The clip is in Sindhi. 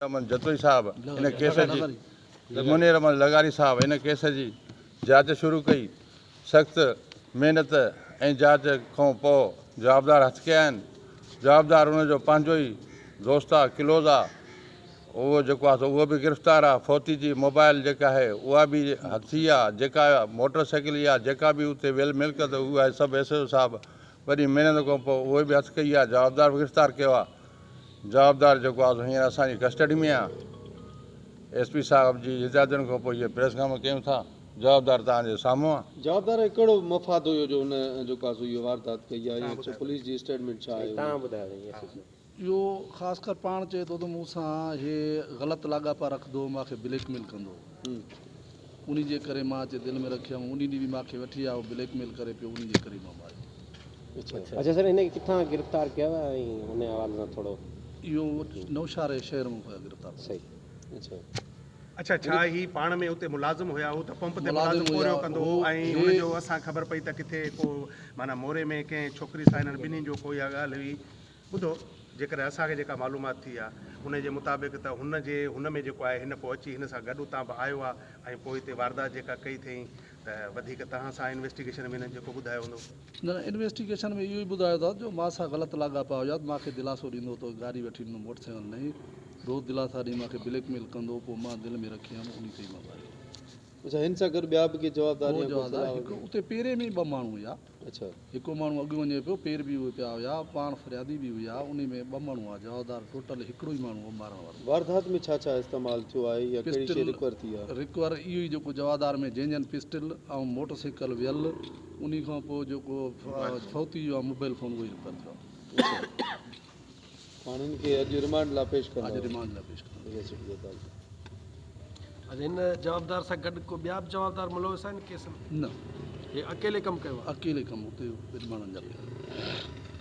احمد جتوئي صاحب ان ڪيس جي منير احمد لغاري صاحب ان ڪيس جي جاچ شروع ڪئي سخت محنت ۽ جاچ کان پوء جوابدار هٿ ڪيا آهن جوابدار ان جو پنهنجو ئي دوست آ ڪلوز آ اهو جيڪو آ سو اهو به گرفتار آ فوتي جي موبائل جيڪا آهي اها به هٿي آ جيڪا موٽر سائيڪل يا جيڪا به اتي ويل ملڪيت اها سڀ ايس ايس او صاحب وڏي محنت کان پوء اهو به هٿ ڪئي آ جوابدار به گرفتار ڪيو آ. جوابدار جيڪو آهي سو هينئر اسان جي ڪسٽڊي ۾ آهي. ايس پي صاحب جي هدايتن کان پوء هيء پريس ڪانفرنس ڪيون ٿا. جوابدار توهان جي سامهون آهي. جوابدار جو ڪهڙو مفاد هيو جو هن جيڪو آهي سو اهو واردات ڪئي آهي يا پوليس جي اسٽيٽمينٽ ڇا آهي ان ۾؟ اهو خاص ڪر پاڻ چئي ٿو ته مون سان هي غلط لاڳاپا رکندو هو مان کي بليڪ ميل ڪندو هو انهي جي ڪري مان اچي دل ۾ رکيم انهي ڏينهن به مان کي وٺي آيو بليڪ ميل ڪري پيو انهي جي ڪري مان ماريو. اڇا سر هن کي ڪٿان گرفتار ڪيو ويو ۽ ان حوالي سان ٿورو. اهو نوشهره شهر مان گرفتار ڪيو. صحيح. اڇا. اڇا ڇا هي پاڻ ۾ اتي ملازم هيا هو ته پمپ تي ملازم پورهيو ڪندو هو ۽ هن جو اسان خبر پئي ته ڪٿي ڪو معنيٰ موري ۾ ڪنهن ڇوڪري سان هنن ٻنهي جو ڪو اها ڳالهه هئي ٻڌو جيڪڏهن اسان کي جيڪا معلومات ٿي آ ان جي مطابق ته هن جي هن ۾ جيڪو آهي هن پوء اچي هن سان گڏ اتان به آيو آ ۽ پوء هتي واردات جيڪا ڪئي ٿئين ته وڌيڪ توهان سان انويسٽيگيشن ۾ هنن جيڪو ٻڌايو هوندو. نه نه انويسٽيگيشن ۾ اهو ئي ٻڌايو اٿس جو مان سان غلط لاڳاپا هيا ته مان کي دلاسو ڏيندو هو ته گاڏي وٺي ڏنو موٽر سائيڪل نئين روز دلاسا ڏئي مان کي بليڪ ميل ڪندو هو پوء مان دل ۾ رکي هيم انهي تي ئي مان ٻاريو. اڇا هن سان گڏ ٻيا به ڪي جوابدار هو يا ڪو جوابدار صلاح هڪ وغيره. اتي پيري ۾ ئي ٻه ماڻهو هيا. اڇا. هڪ ماڻهو اڳ وڃي پيو پير به اهي پيا هيا پاڻ فريادي به هيا انهي ۾ ٻه ماڻهو هئا جوابدار ٽوٽل هڪڙو ئي ماڻهو هو مارڻ وارو. واردات ۾ ڇا ڇا استعمال ٿيو آهي يا ڪهڙي شيء پسٽل رڪور ٿي آهي؟ رڪور اهو ئي جيڪو جوابدار ۾ جنجن پسٽل ۽ موٽر سائيڪل ويل انهي کان پوء جيڪو فوتي جو آهي موبائل فون اهو ئي رڪور ٿيو آهي. اڇا هاڻ هن کي اڄ رمانڊ لاء پيش ڪندا. اڄ رمانڊ لاء پيش ڪندا. اڇا هن جوابدار سان گڏ ڪو ٻيا به جوابدار ملوث آهن ڪيس ۾؟ نه. هي اڪيلي ڪم ڪيو آهي؟ اڪيلي ڪم اتي ٻن ماڻهن جا ڪيا.